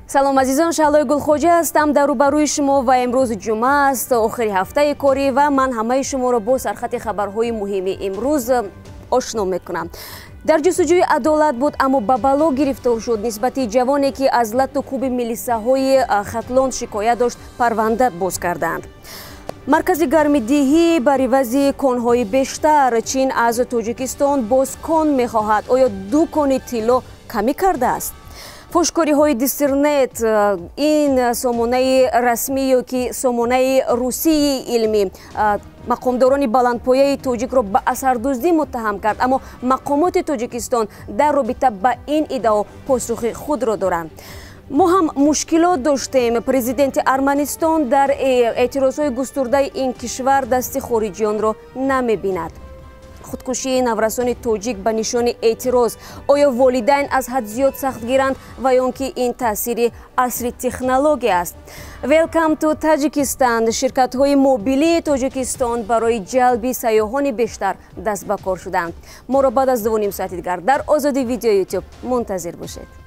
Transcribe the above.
Салом, азизон, Шаҳлои Гулхоҷа ҳастам дар рӯбарӯи шумо ва имрӯз ҷумъа аст, охири ҳафтаи корӣ, ва ман ҳамаи шуморо бо сархати хабарҳои муҳими имрӯз ошно мекунам. Дар ҷустуҷӯи адолат буд, аммо ба бало гирифтор шуд. Нисбати ҷавоне, ки аз латту кӯби милисаҳои Хатлон шикоят дошт, парванда боз карданд. Маркази гармидиҳӣ бар ивази конҳои бештар. Чин аз Тоҷикистон боз кон мехоҳад. Оё ду кони тилло камӣ кардааст? Фошкориҳои Диссернет, ин сомонаи расмӣ ё ки сомонаи русии илмӣ, мақомдорони баландпояи тоҷикро ба асардуздӣ муттаҳам кард, аммо мақомоти Тоҷикистон дар робита ба ин иддао посухи худро доранд. Мо ҳам мушкилот доштем. Президенти Арманистон дар эътирозҳои густурдаи ин кишвар дасти хориҷиёнро намебинад. Худкушии наврасони тоҷик ба нишони эътироз. Оё волидайн аз ҳад зиёд сахтгиранд ва ё он ки ин таъсири асри технология аст? Welcome to Tajikistan. Ширкатҳои мобилии Тоҷикистон барои ҷалби сайёҳони бештар даст ба кор шуданд. Моро баъд аз 2:30 соати дигар дар Озодӣ Видео Ютуб мунтазир бошед.